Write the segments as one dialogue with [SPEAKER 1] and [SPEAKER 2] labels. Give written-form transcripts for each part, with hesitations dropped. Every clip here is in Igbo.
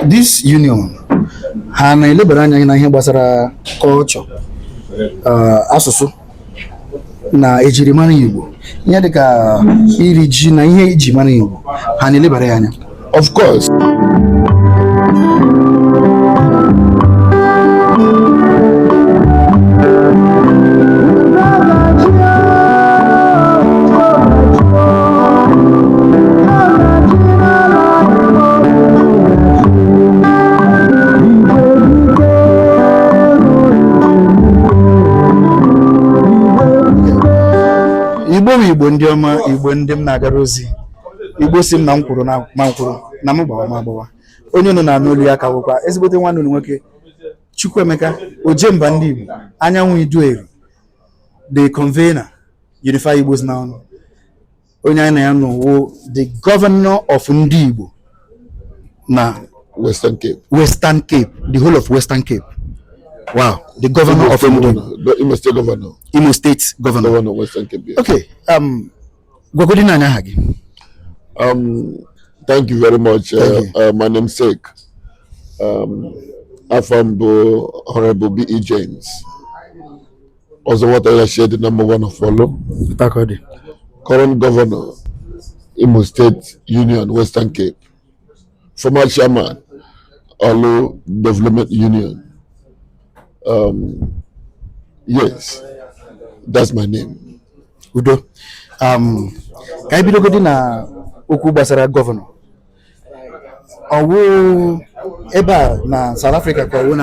[SPEAKER 1] This union ha na-elebara anya na ihe gbasara culture, asụsụ na ejirimara Igbo, ihe dịka iri ji na ihe eji mara Igbo, ha na-elebara ya anya?
[SPEAKER 2] Of course.
[SPEAKER 1] Igbo bụ Igbo ndị ọma, Igbo ndị m na-agara ozi, Igbo si m na m kwuru na ma m kwuru na m gbawa ma agbawa. Onye unu na-anụ olu ya ka bụkwa ezigbote nwanne unu nwoke, Chukwuemeka Ojemba, ndị Igbo Anyanwụ Idueri, the convener, Unify Igbos Now. Onye anyị na ya nọ wụ the governor of ndị Igbo na
[SPEAKER 2] Western Cape.
[SPEAKER 1] Western Cape, the whole of Western Cape. Wow, the governor
[SPEAKER 2] Imo
[SPEAKER 1] of
[SPEAKER 2] State
[SPEAKER 1] Ndị
[SPEAKER 2] governor. The Imo State governor.
[SPEAKER 1] Imo State governor.
[SPEAKER 2] Governor, Western Cape. Yeah.
[SPEAKER 1] Okay, gwagodi na anyị aha gị.
[SPEAKER 2] Thank you very much.
[SPEAKER 1] Thank
[SPEAKER 2] My namesake, afa m bụ Honorable B.E. James. Also, what I shared, the number one of Orlu.
[SPEAKER 1] Takọdị.
[SPEAKER 2] Current governor, Imo State Union, Western Cape. Former chairman, Orlu Development Union. Yes, that's my name.
[SPEAKER 1] Udo. Ka anyị bidogodi na okwu gbasara governor. Ọwụ ebe a na South Africa ka ọwụ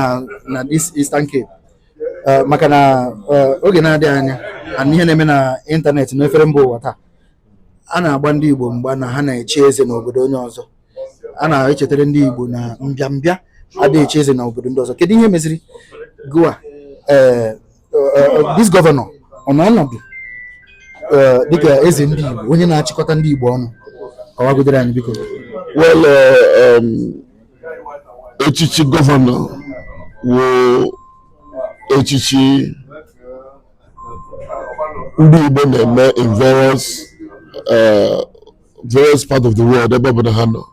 [SPEAKER 1] na this Eastern Cape? Maka na oge na-adịghị anya and ihe na-eme na ịntanetị n'efere mba ụwa taa, a na-agba ndị Igbo mgba na ha na-echi eze n'obodo onye ọzọ. A na-echetara ndị Igbo na mbịambịa adịghị echi eze n'obodo ndị ọzọ. Kedu ihe meziri gụa this governor ọ nọ ọnọdụ dịka eze ndị Igbo, onye na-achịkọta ndị Igbo ọnụ? Kọwagodere anyị, biko.
[SPEAKER 2] Well, echichi governor wụ echichi ndị Igbo na-eme in various part of the world, ebe ọbụla ha nọ,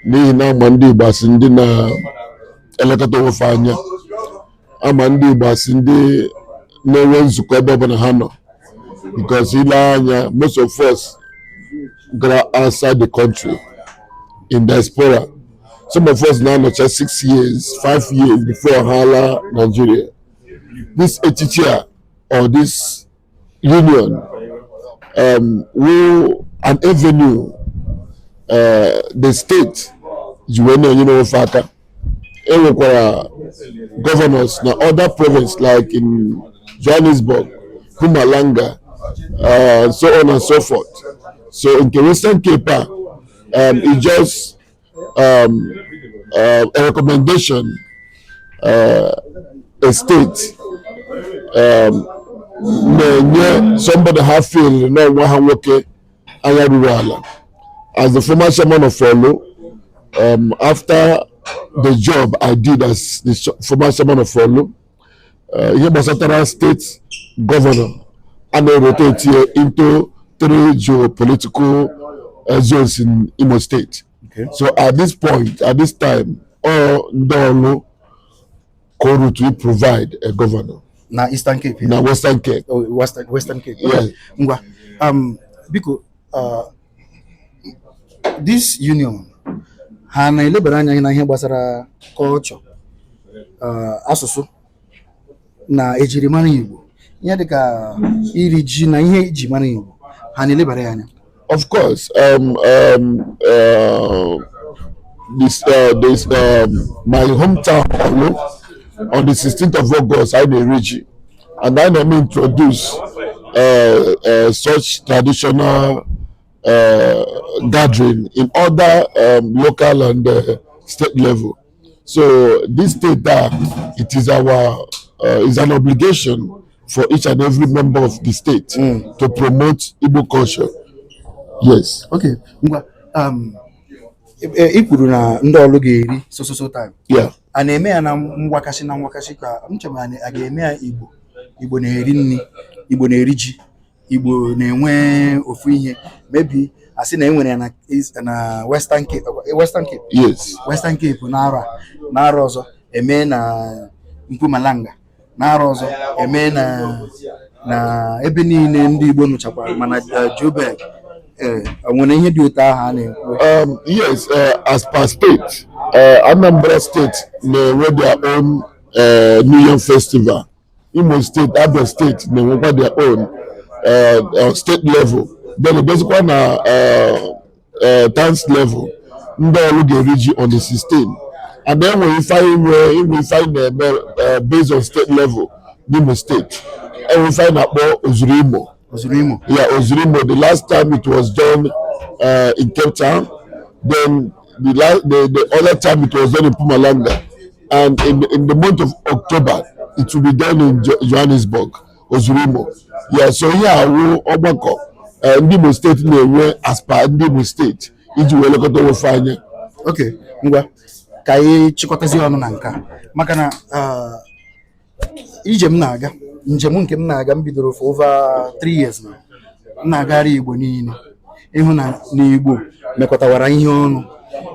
[SPEAKER 2] n'ihi na ama ndị Igbo asị ndị na-elekọta onwefe anya, ama ndị Igbo asị ndị na-enwe nzukọ ebe ọbụla ha nọ, because ile anya, most of us gara outside the country in diaspora. Some of us na-anọcha 6 years, 5 years before ha ala Nigeria. This echichi a or this union wụ an avenue the state ji wee na-enyere ofe aka. E nwekwara governors na other province like in Johannesburg, Mpumalanga, so on and so forth. So nke Western Cape a, it just a recommendation a state na-enye somebody ha feel na nwa ha nwoke anya ruru ala. As the former chairman of Orlu, after the job I did as the former chairman of Orlu, ihe gbasatara state governor a na-rotate here into three geopolitical zones in Imo State. So at this point, at this time, all ndị Orlu kọrọ to provide a governor.
[SPEAKER 1] Na Eastern Cape?
[SPEAKER 2] Na Western Cape.
[SPEAKER 1] Oh, Western Cape.
[SPEAKER 2] Yeah.
[SPEAKER 1] Ngwa, biko, this union ha na-elebara anya na ihe gbasara culture, asụsụ na ejirimara Igbo, ihe dịka iri ji na ihe eji mara Igbo, ha na-elebara ya anya?
[SPEAKER 2] Of course, this, my hometown, Orlu, on the 16th of August, I na-eri ji, and I na introduce such traditional gathering in other local and state level. So this state, it is our is an obligation for each and every member of the state to promote Igbo culture. Yes.
[SPEAKER 1] Okay, ngwa, ị kwuru na ndị Orlu ga-eri so so so time.
[SPEAKER 2] Yeah.
[SPEAKER 1] A na-eme ya na ngwakasị na ngwakasị ka m chere a ga-eme ya Igbo, Igbo na-eri nri, Igbo na-eri ji, Igbo na-enwe ofu ihe maybe. Asị na enwere ya na Western Cape, Western Cape.
[SPEAKER 2] Yes.
[SPEAKER 1] Western Cape n'arọ a, n'arọ ọzọ eme na Mpumalanga, n'arọ ọzọ eme na ebe niile ndị Igbo nụchakwara, mana Joburg, ee, o nwere ihe dị otu ahụ a na-ekwu?
[SPEAKER 2] Yes, as per state, Anambra State na-enwe their own New Yam Festival. Imo State, Abia State na-enwekwa their own state level. Then ebezikwa na towns level, ndị Ọlụ ga-eri ji on the 16. And then nwere ife anyị nwee, inwe ife anyị na-eme based on state level n'Imo State. Enwe ife anyị na-akpọ Ozuru Imo.
[SPEAKER 1] Ozuru Imo.
[SPEAKER 2] Yeah, Ozurimo. The last time it was done in Cape Town, then the other time it was done in Mpumalanga, and in the month of October it will be done in Johannesburg. Ozurimo. Yeah, so here awụ ọgbakọ ndị Imo State na-enwe as per ndị Imo State iji wee lekọta onwe anya.
[SPEAKER 1] Ok, ngwa, ka anyị chịkọtazie ọnụ na nke a, maka na ije m na-aga, njem nke m na-aga, m bidoro for over 3 years now. M na-agagharị Igbo niile ịhụ na n'Igbo mekọtawara ihe ọnụ,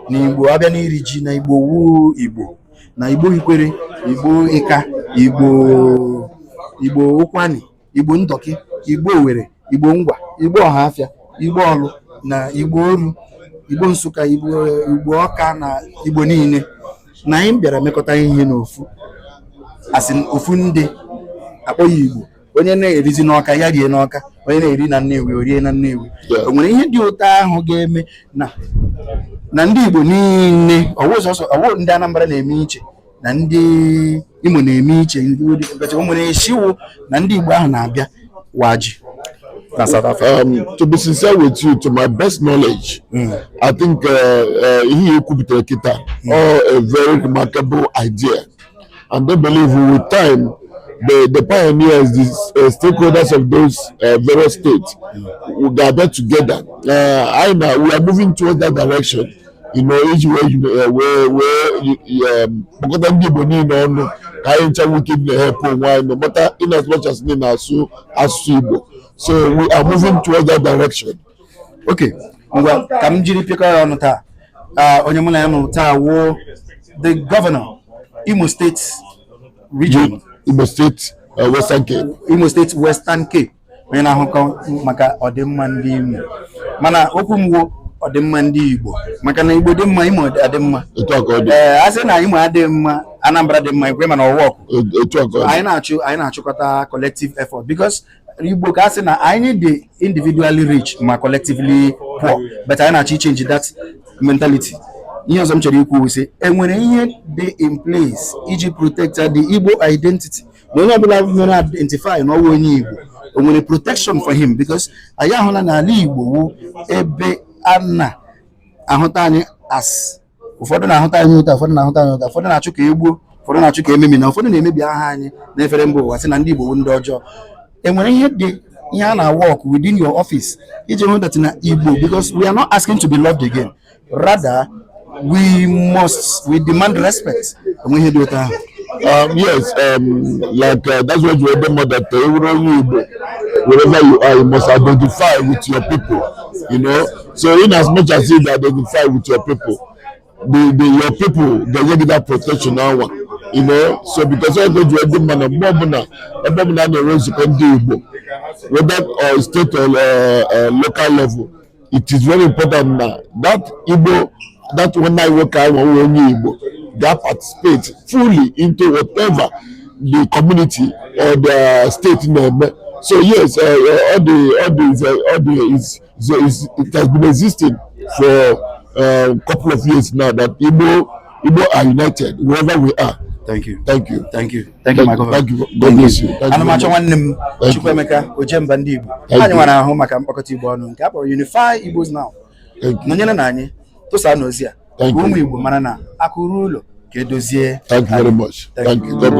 [SPEAKER 1] na Igbo abịa n'iri ji, na Igbo wu Igbo, na Igbo Ikwere, Igbo Ịka, Igbo Ụkwani, Igbo Ndọkị, Igbo Owere, Igbo Ngwa, Igbo Ọhafịa, Igbo Ọlụ na Igbo Oru, Igbo Nsụka, Igbo Ọka na Igbo niile, na anyị bịara mekọta ihe n'ofu, asị ofu ndị akpọ ya Igbo. Onye na-erizi n'Ọka, ya rie n'Ọka; onye na-eri na Nnewi, o rie na Nnewi. O nwere ihe dị ụtọ ahụ ga-eme na ndị Igbo niile, ọwụ sọsọ ọwụ ndị Anambra na-eme iche na ndị Imo na-eme iche, ndị but o nwere esiwo na ndị Igbo ahụ na-abịa waji na South Africa?
[SPEAKER 2] To be sincere with you, to my best knowledge, I think ihe ekwupụtara kịta all a very remarkable idea, and they believe with time the pioneers, the stakeholders of those various states will gather together. I know we are moving towards that direction iji wee kpọkọta ndị Igbo niile ọnụ ka anyị ncha nwee ike na-ehepụ onwe anyị, no matter in as much as ndị na-asụ asụsụ Igbo. So we are moving towards that direction.
[SPEAKER 1] Ok, ngwa, ka m jiri pịakọ ya ọnụ taa. Ah, onye mụ na ya nọ taa wụ the governor, Imo State region.
[SPEAKER 2] Imo State, Western Cape.
[SPEAKER 1] Imo State, Western Cape, onye na-ahụkọ maka ọdịmma ndị Imo, mana okwu m wụ ọdịmma ndị Igbo, maka na Igbo dị mma, Imo adị mma.
[SPEAKER 2] Etu a ka ọ dị.
[SPEAKER 1] Ee, a sị na Imo adịghị mma, Anambra dị mma, ikwe mana ọwụ ọkụ.
[SPEAKER 2] Etu a ka ọ dị.
[SPEAKER 1] Anyị na-achịkọta collective effort, because Igbo, ka a sị na anyị dị individually rich ma collectively poor, but anyị na-achọ change that mentality. Ihe ọzọ m chọrọ ikwu sị, enwere ihe dị in place iji protect the Igbo identity, na onye ọbụla nwere identify na ọwụ onye Igbo, o nwere protection for him? Because anyị ahụla n'ala Igbo wụ ebe a na-ahụta anyị as ụfọdụ na-ahụta anyị ụta, ụfọdụ na-ahụta anyị ụta, ụfọdụ na-achụ ka egbuo, ụfọdụ na-achụ ka ememi, na ụfọdụ na-emebi aha anyị n'efere mba ụwa, sị na ndị Igbo bụ ndị ọjọọ. Enwere ihe dị, ihe a na-work within your office iji hụ that na Igbo, because we are not asking to be loved again, rather we demand respect. Enwe ihe dị otu ahụ?
[SPEAKER 2] Yes, like that's what you remember, that onye Igbo, wherever you are, you must identify with your people. So in as much as you identify with your people, the your people ga-enye gị that protection ahụ. So because ọ go ju ndị mma na mgbe ọbụla, ebe ọbụla a na-enwe nzukọ ndị Igbo, whether state or local level, it is very important na that Igbo, that one nwoke ahụ nwe onye Igbo ga participate fully into whatever the community or the state na-eme. So yes, all the is it has been existing for a couple of years now that Igbo are united wherever we are.
[SPEAKER 1] Thank you.
[SPEAKER 2] Thank you.
[SPEAKER 1] Thank you. Thank you, my governor.
[SPEAKER 2] Thank you. God bless you. Thank you
[SPEAKER 1] Ana m achọ
[SPEAKER 2] very much.
[SPEAKER 1] nwanne m.
[SPEAKER 2] Thank you.
[SPEAKER 1] Chukwuemeka Ojemba, ndị Igbo
[SPEAKER 2] Thank
[SPEAKER 1] anyị
[SPEAKER 2] you.
[SPEAKER 1] nwere ahụ maka mkpakọta Igbo ọnụ nke a kpọrọ Unify Igbos Now.
[SPEAKER 2] Thank you.
[SPEAKER 1] Nọnyere na anyị, tụsaa n'ozi a
[SPEAKER 2] Thank
[SPEAKER 1] ka
[SPEAKER 2] you.
[SPEAKER 1] ụmụ Igbo mara na akụ ruo ụlọ ka edozie.
[SPEAKER 2] Thank you very much.
[SPEAKER 1] Thank
[SPEAKER 2] Thank you. God.